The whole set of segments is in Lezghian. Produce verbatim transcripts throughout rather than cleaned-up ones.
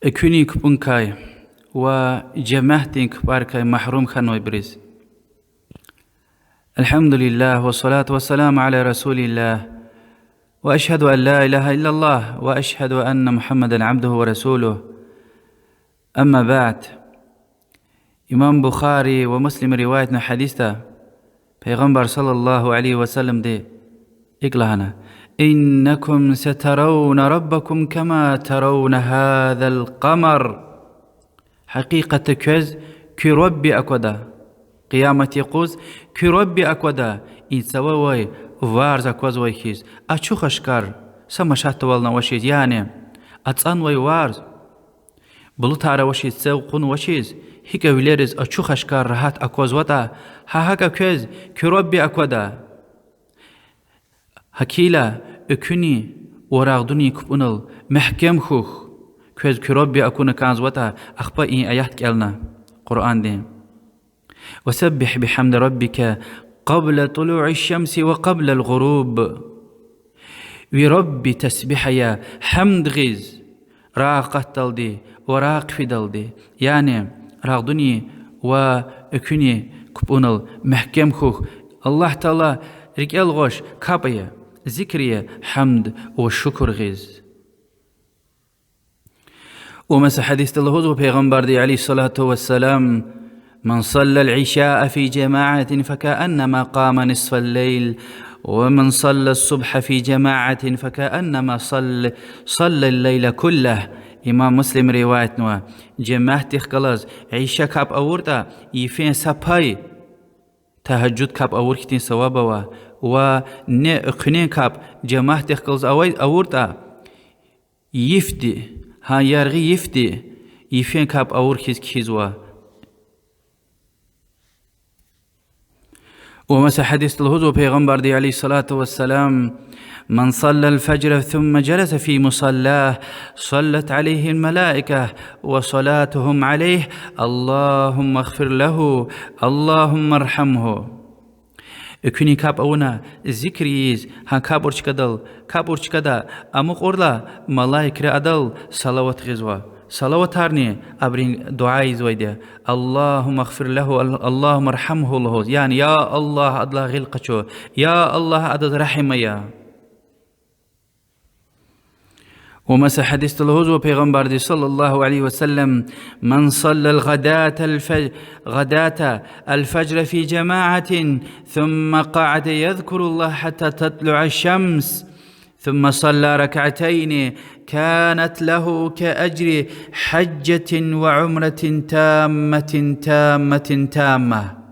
экуьнин кпӀункай ва жемятдин кпӀарикай магьрум хьанвайбуруз. الحمد لله والصلاة والسلام على رسول الله وأشهد أن لا إله إلا الله وأشهد أن محمدا عبده ورسوله. أما بعد. Имам Бухари ва Муслим риваятнавай гьадисда Пайгъамбар صلى الله عليه وسلمди икӀ лагьана: إنكم سترون ربكم كما ترون هذا القمر. Гьакъикъатда квез куь Рабби аквада. Къиямат юкъуз куь Рабби аквада, и цававай варз аквазвай хьиз, ачух-ашкар, са машатдавални авачиз, яни ацӀанвай варз, булутар авачиз, цев кьунвачиз, гьикӀ вилериз ачух-ашкар рагьат аквазватӀа, гьа гьакӀа квез куь Рабби аквада. Гьакила экуьнин ва рагъдунин кпӀунал мягькем хьухь, квез куь Рабби акуна кӀанзаватӀа. Ахпа и аят кӀелна Къуръандин: وسبح بحمد ربك قبل طلوع الشمس وقبل الغروب. Ви Рабби тасбигь ая, гьамд гъиз, рагъ акъатдалди ва рагъ хъфидалди, яни рагъдунин ва экуьнин кпӀунал мягькем хьухь. Аллагь Таала рикӀел гъваш капӀ ая, зикр ая гьамд ва шукур гъиз. Ва маса гьадисда лугьузва Пайгъамбарди عليه الصلاة والسلام: من صلى العشاء في جماعة فكأنما قام نصف الليل، ومن صلى الصبح في جماعة فكأنما صلى، صلى الليل كله. Имам Муслим риваятнава: жемятдихъ галаз иша капӀ авуртӀа, йифен са пай тагьажуд капӀ авур хьтин саваб ава, ва не экуьнин капӀ жемятдихъ галаз авай, авуртӀа, йифди, гьа яргъи йифди йифен капӀ авур хьиз кхьизва. Ва маса гьадисда лугьузва Пайгъамбарди عليه الصلاة والسلام: من صلى الفجر ثم جلس في مصلاه صلت عليه الملائكة وصلاتهم عليه، اللهم اغفر له، اللهم ارحمه. Экуьнин капӀ авуна, зикр ийиз, гьа капӀ авур чкадал, капӀ авур чкада амукьурла, малаикри адал салават гъизва. Салаватарни абурун дуьа ийизвайди я: اللهم اغفر له، اللهم ارحمه лугьуз, яни я Аллагь, адалай гъил къачу, я Аллагь, адаз регьим ая. Ва маса гьадисда лугьузва Пайгъамбарди صلى الله عليه وسلم: من صلى الغداة الف-، غداة الفجر في جماعة ثم قعد يذكر الله حتى تطلع الشمس ثم صلى ركعتين كانت له كأجر حجة وعمرة تامة، تامة، تامة.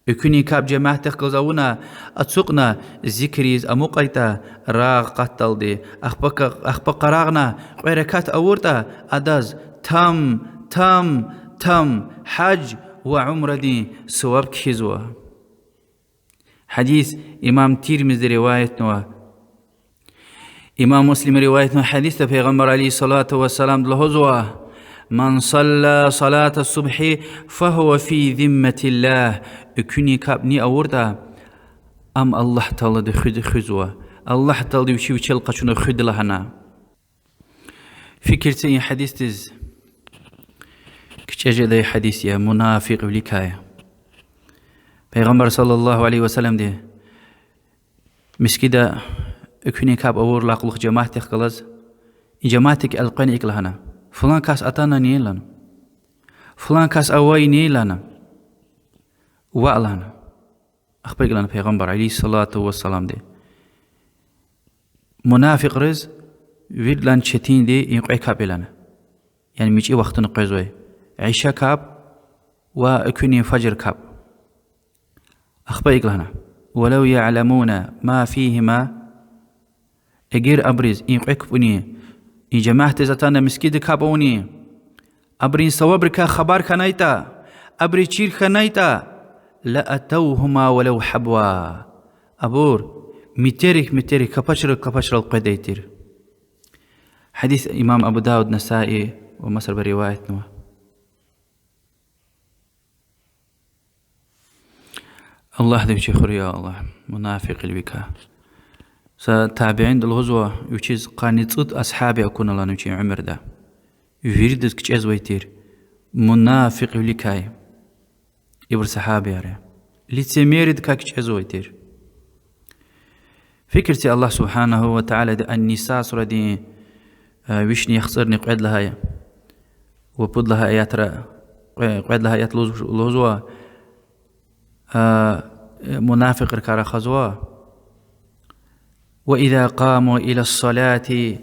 Экуьнин капӀ жемятдихъ галаз авуна, ацукьна, зикр ийиз амукьайтӀа, рагъ акъатдалди, ахпа ка-, ахпа къарагъна кьве ракат авуртӀа, адаз там, там, там гьаж ва умрадин суваб кхьизва. Гьадис имам Тирмизиди риваятнава. Имам Муслим риваятнавай гьадисда Пайгъамбар عليه الصلاة والسلام лугьузва: من صلى صلاة الصبح فهو في ذمة الله. Экуьнин капӀ ни авуртӀа, ам Аллагь Таалади хуьз-, хуьзва. Аллагь Таалади вичи вичел къачуна хуьда лагьана. Фикир це и гьадисдиз. КичӀе жедай гьадис я мунафикьвиликай. Пайгъамбар صلى الله عليه وسلمди мискӀинда экуьнин капӀ авурла кьулухъ жемятдихъ галаз, и жемятдик элкъвена икӀ лагьана: фулан кас атанани лагьана, фулан кас авайни лагьана, ваъ лагьана. Ахпа икӀ лагьана Пайгъамбар عليه الصلاة والسلامди: мунафикьриз виридалай четинди и кьве капӀ я лагьана. Яни мичӀи вахтунда къвезвай иша капӀ ва экуьнин фажр капӀ. Ахпа икӀ лагьана: ولو يعلمون ما فيهما. Эгер абуруз и кьве капӀунин, и жемятдиз атана мискӀинда капӀ авунин, абурун савабрикай хабар хьанайтӀа, абуруз чир хьанайтӀа, لأتوهما ولو حبوا. Абур метрик-метрик, капачрал-капачрал къведай тир. Гьадис имам Абу Давуд, Насаи ва масабур риваятнава. Аллагьди вичи хуьрай, я Аллагь, мунафикьвиликай. Са табиинди лугьузва, вичиз къанни цӀуд асгьаби акуна лагьана вичин уьмуьрда. виридаз кичӀезвай тир, мунафикьвиликай. Ибур сагьабияр я. Лицемеридикай кичӀезвай тир. Фикир це, Аллагь سبحانه وتعالىди Ан-Ниса сурадин, э, вишни яхцӀурни кьвед лагьай ва пуд лагьай аятра, кьве-, кьвед лагьай аятда лугьуз-, лугьузва, а, э, мунафикьрикай рахазва: وإذا قاموا إلى الصلاة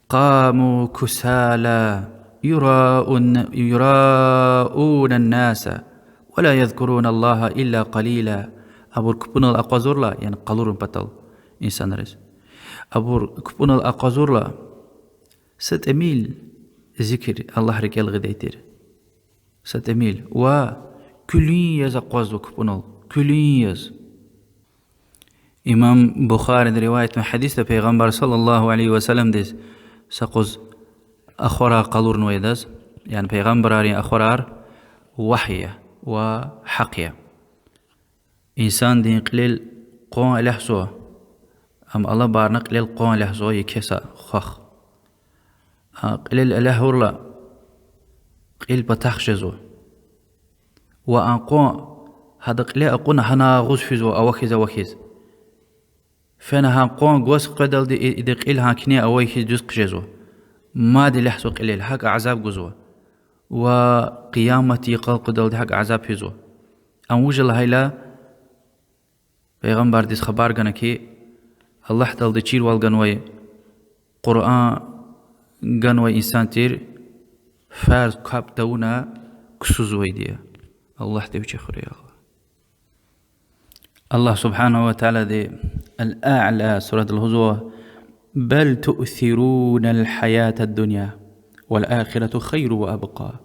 قاموا كسالى يراءون، يراءون الناس ولا يذكرون الله إلا قليلا. Абур купӀунал акъвазурла, яни къалурун патал инсанриз. Абур купӀунал акъвазурла, са тӀимил зикир Аллагь рикӀел гъидай тир. Са тӀимил. Ва куьлуьн яз акъвазва купӀунал. Куьлуьн яз. Имам Бухариди риваятнавай гьадисда Пайгъамбар صلى الله عليه وسلمдиз са къуз ахварар къалурнавайдаз, яни пайгъамбаррин ахварар вагьй я ва гьахъ я. Инсандин кьилел къван элягьзава, ам алабарна кьилел къван элягьзава еке са хвах. А кьилел элягьурла, кьил патахъ жезва. Ва а къван гьада кьиле акьуна гьана агъуз физва авахьиз-авахьиз. Фена гьа къван гваз къведалди и-, ида кьил гьа кине авай хьиз дуьз хъжезва. Мад элягьзава кьилел, гьакӀ азаб гузва. Ва къиямат йикъал къведалди гьакӀ азаб физва. Ам вуж я лагьайла, Пайгъамбардиз хабар гана хьи, Аллагь Таалади чирвал ганвай, Къуръан ганвай инсан тир, фарз капӀ тавуна ксузвайди я. Аллагьди вичи хуьрай, Аллагь. Аллагь سبحانه وتعالىди الأعلى сурада лугьузва: بل تؤثرون الحياة الدنيا والآخرة خير وأبقى.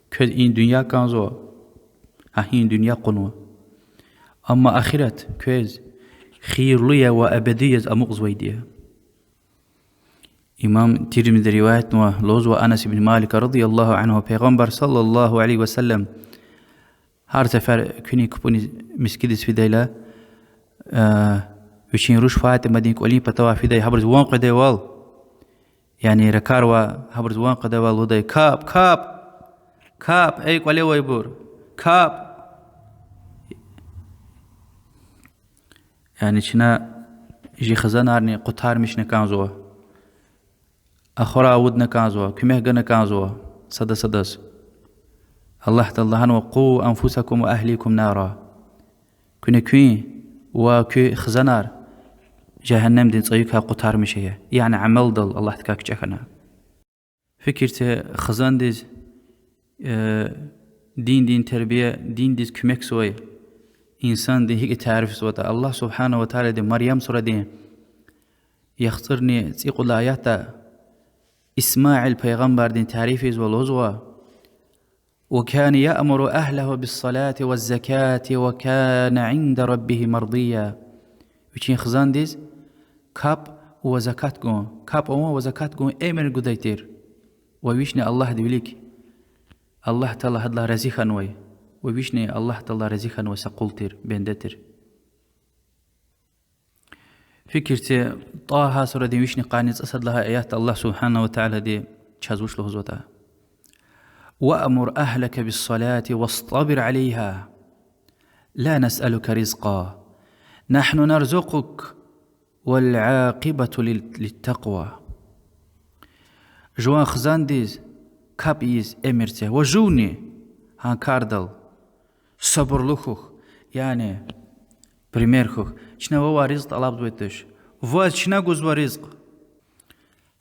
Квез и дуьнья кӀанзава, гьа и дуьнья кьунва. Амма ахират квез хийирлу я ва эбеди яз амукьзавайди я. Имам Тирмизиди риваятнава, лугьузва Анас ибн Малика رضي الله عنه, Пайгъамбар صلى الله عليه وسلم гьар сефер куьнин купӀуниз мискӀиндиз фидайла, вичин руш ФатӀимадин кӀвалин патавай фидай, гьабуруз ван къведайвал, яни ракӀар ва гьабуруз ван къведайвал лугьудай: капӀ, капӀ, капӀ, эй кӀвале авайбур, капӀ. Яни чна жи хизанарни къутармишна кӀанзава, ахварай авудна кӀанзава, куьмек гана кӀанзава сада садаз. Аллагь Таалади лагьанва: قوا أنفسكم وأهليكم نارا. Куьне куьн ва куь хизанар жегьеннемдин цӀаюкай къутармиша. Яни амалдал Аллагьдикай кичӀе хьана. Фикир це, хизандиз диндин тербия, диндиз куьмекзавай инсандин гьикӀ тарифзаватӀа. Аллагь سبحانه وتعالىди Марьям сурадин яхцӀурни цӀикьуд лагьай аятда ИсмаӀил пайгъамбардин тариф ийизва, лугьузва: وكان يأمر أهله بالصلاة والزكاة وكان عند ربه مرضيا. Вичин хизандиз капӀ ва закат гун, капӀ авун ва закат гун эмир гудай тир. Ва вични Аллагьдин вилик, Аллагь Таала гьадалай рази хьанвай, ва вични Аллагь Таала рази хьанвай са къул тир, бенде тир. Фикир це, ТӀагьа сурадин вишни къанни цӀусад лагьай аятда Аллагь سبحانه وتعالىди чаз вуч лугьузватӀа: وأمر أهلك بالصلاة واصطبر عليها لا نسألك رزقا نحن نرزقك والعاقبة لل-، للتقوى. Жуван хизандиз капӀ ийиз эмир це ва жувни гьа кардал сабурлу хьухь, яни пример хьухь. Чна вавай ризкь тӀалабзавайди туш. Ваз чна гузва ризкь.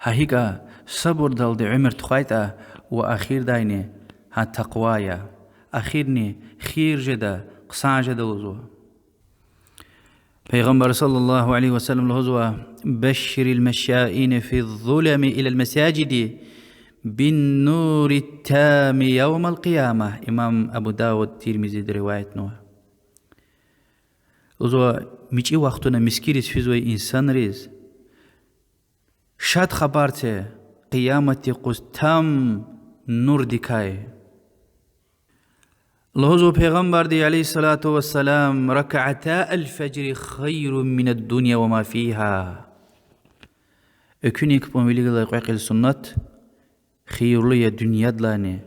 Гьа икӀа сабурдалди уьмуьр тухвайтӀа, ва ахирдайни гьа такъва я. Ахирни хийир жеда, хъсан жеда лугьузва. Пайгъамбар صلى الله عليه وسلم лугьузва: بشر المشائين في الظلم إلى المساجد بالنور التام يوم القيامة. Имам Абу Давуд, Тирмизиди риваятнава. Лугьузва: мичӀи вахтунда мискӀинриз физвай инсанриз шад хабар це Къияматдин юкъуз там нурдикай. Лугьузва Пайгъамбарди, عليه الصلاة والسلام: ركعتا الفجر خير من الدنيا وما فيها. Экуьнин кпӀун вилик галай кьве кьил суннат хийирлу я дуьньядилайни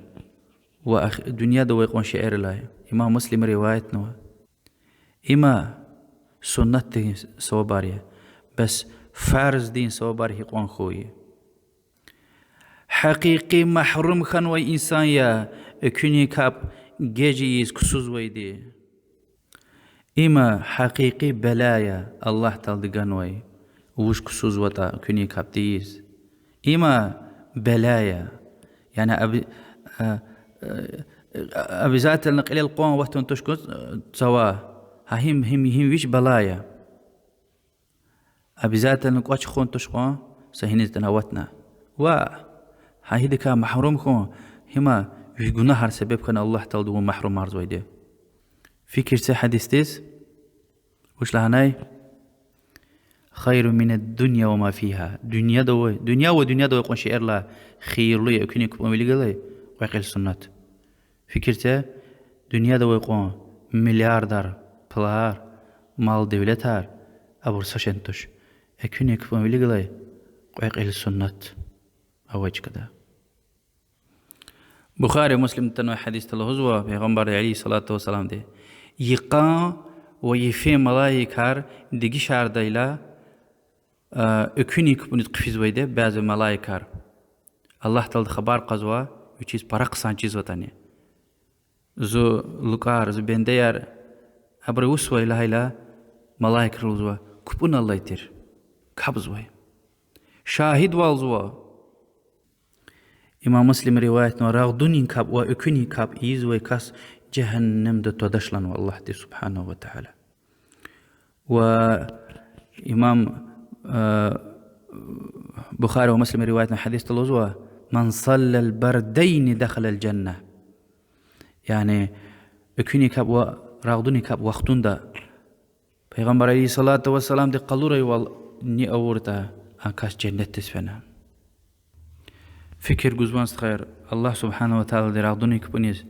ва ах-, дуьньяда авай кьван шейэрилай. Имам Муслима риваятнава. Има суннатдин савабар я, бес фарздин савабар гьикьван хьуй. Гьакъикъи магьрум хьанвай инсан я экуьнин капӀ геж ийиз ксузвайди. Има гьакъикъи бела я Аллагь Таалади ганвай, вуж ксузватӀа экуьнин капӀ тийиз. Има бела я. Яни обязательно кьилел кьван аватун туш кӀанз цава. Гьа гьим, гьим, гьим вич бала я. Обязательно кӀвач хьун туш кьван, са гьиниз ятӀани аватна. Ва гьа гьидакай магьрум хьун, гьима ви гунагьар себеб хьана Аллагь Таалади вун магьрумарзавайди. Фикир це гьадисдиз, вуч лагьанай: خير من الدنيا وما فيها. Дуьньяда авай, дуьнья ва дуьньяда авай кьван шейэрилай хийирлу я экуьнин капӀун вилик галай кьве кьил суннат. Фикир це, дуьньяда авай кьван миллиардар пулар, мал-девлетар, абур са шейни туш. Экуьнин капӀун вилик галай кьве кьил суннат авай чкада. Бухари, Муслимда атанвай гьадисда лугьузва, Пайгъамбарди عليه الصلاة والسلامди: йикъан ва йифен малаикар дегишардайла, экуьнин капӀуниз хъфизвайди я бязи малаикар. Аллагь Таалади хабар кьазва вичиз пара хъсан чизватӀани. Зи лукӀар, зи бендеяр, абуру вучзава лагьайла, малаикри лугьузва: капӀунал алай тир, капӀзавай. Шагьидвалзава. Имам Муслима риваятнава: рагъданин капӀ ва экуьнин капӀ ийизвай кас жегьеннемда твадашланва Аллагьди سبحانه وتعالى. Ва имам Бухари ва Муслима риваятнавай гьадисда лугьузва: من صلى البردين دخل الجنة. Яни экуьнин капӀ ва рагъданин капӀ вахтунда Пайгъамбар عليه الصلاة والسلامди къалурайвал ни авуртӀа, а кас женнетдиз фена. Фикир гузвани, стхаяр, Аллагь سبحانه وتعالىди рагъданин капӀуниз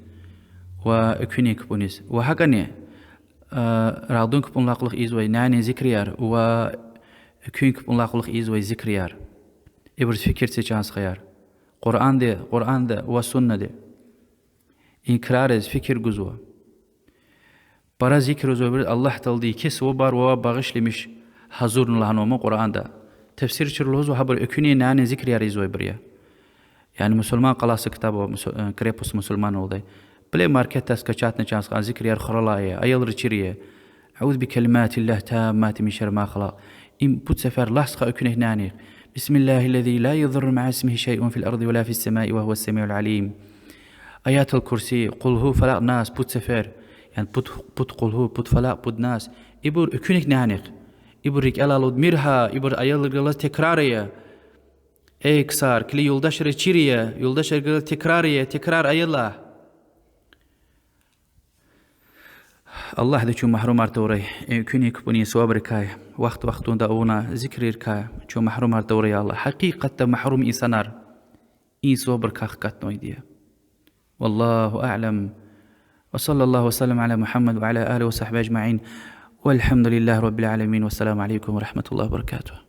ва экуьнин капӀуниз. Ва гьакӀани рагъдан капӀунилай кьулухъ ийизвай нянин зикрияр ва экуьн капӀунилай кьулухъ ийизвай зикрияр. Ибуруз фикир це, чан стхаяр. Къуръанди, Къуръанда ва суннади и крариз фикир гузва. Пара зикр ийизвайбуруз Аллагь Таалади еке савабар ва багъишламиш гьазурна лагьанва ман Къуръанда. Тефсирчийри лугьузва, гьабур экуьнин, нянин зикрияр ийизвайбур я. Яни Мусулман къалай са ктаб ава, крепость мусульман лугьудай. Плей маркетдай скачатна, чан стха, зикрияр хуралай я, аялрин чир я. أعوذ بكلمات الله التامات من شر ما خلق. Им пуд сефер лагь, стха, экуьнихъ, нянихъ. بسم الله الذي لا يضر مع اسمه شيء في الأرض ولا في السماء وهو السميع العليم. آية الكرسي, قل هو, فلق, ناس пуд сефер. Яни пуд, пуд قل هو, пуд فلق, пуд ناس. Ибур экуьнихъ, нянихъ. Ибур рикӀелай алудмир гьа, ибур аялриз галаз текрар ая. Эй ксар, килиг, юлдашриз чир ая, юлдашриз галаз текрар ая, текрар ая лагь. Аллагьди чун магьрумар тавурай экуьнин капӀунин савабрикай, вахт-вахтунда авунвай зикририкай чун магьрумар тавурай, я Аллагь. Гьакъикъатда магьрум инсанар и савабрикай хкатнавайди я. والله أعلم. وصلى الله وسلم على محمد وعلى آله وصحبه أجمعين. والحمد لله رب العالمين. والسلام عليكم ورحمة الله وبركاته.